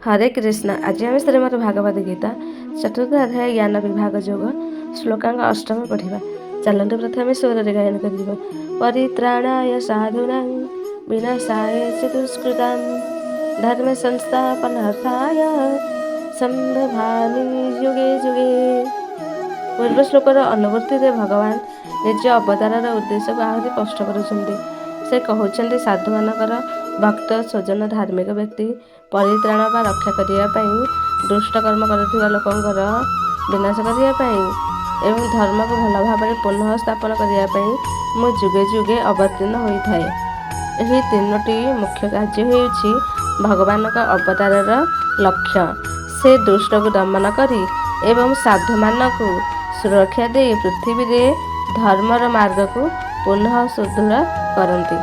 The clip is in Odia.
ହରେ କୃଷ୍ଣ। ଆଜି ଆମେ ଶ୍ରୀମଦ ଭାଗବତ ଗୀତା ଚତୁର୍ଥ ଅଧ୍ୟାୟ ଜ୍ଞାନ ବିଭାଗ ଯୋଗ ଶ୍ଲୋକାଙ୍ଗ ଅଷ୍ଟମ ପଢ଼ିବା। ଚାଲନ୍ତୁ, ପ୍ରଥମେ ସ୍ୱରରେ ଗାୟନ କରିବା। ପରିତ୍ରାଣାୟ ସାଧୂନାଂ ବିନାଶାୟ ଚ ଦୁଷ୍କୃତାଂ ଧର୍ମ ସଂସ୍ଥାପନାର୍ଥାୟ ସମ୍ଭବାମି ଯୁଗେ ଯୁଗେ। ପୂର୍ବ ଶ୍ଲୋକର ଅନୁବର୍ତ୍ତିରେ ଭଗବାନ ନିଜ ଅବତାରର ଉଦ୍ଦେଶ୍ୟକୁ ଆହୁରି ସ୍ପଷ୍ଟ କରୁଛନ୍ତି। ସେ କହୁଛନ୍ତି, ସାଧୁମାନଙ୍କର ଭକ୍ତ, ସ୍ୱଜନ, ଧାର୍ମିକ ବ୍ୟକ୍ତି ପରିତ୍ରାଣ ବା ରକ୍ଷା କରିବା ପାଇଁ, ଦୁଷ୍ଟ କର୍ମ କରୁଥିବା ଲୋକଙ୍କର ବିନାଶ କରିବା ପାଇଁ ଏବଂ ଧର୍ମକୁ ଭଲ ଭାବରେ ପୁନଃ ସ୍ଥାପନ କରିବା ପାଇଁ ମୁଁ ଯୁଗେ ଯୁଗେ ଅବତୀର୍ଣ୍ଣ ହୋଇଥାଏ। ଏହି ତିନୋଟି ମୁଖ୍ୟ କାର୍ଯ୍ୟ ହେଉଛି ଭଗବାନଙ୍କ ଅବତାରର ଲକ୍ଷ୍ୟ। ସେ ଦୁଷ୍ଟକୁ ଦମନ କରି ଏବଂ ସାଧୁମାନଙ୍କୁ ସୁରକ୍ଷା ଦେଇ ପୃଥିବୀରେ ଧର୍ମର ମାର୍ଗକୁ ପୁନଃ ସୁଦୃଢ଼ କରନ୍ତି।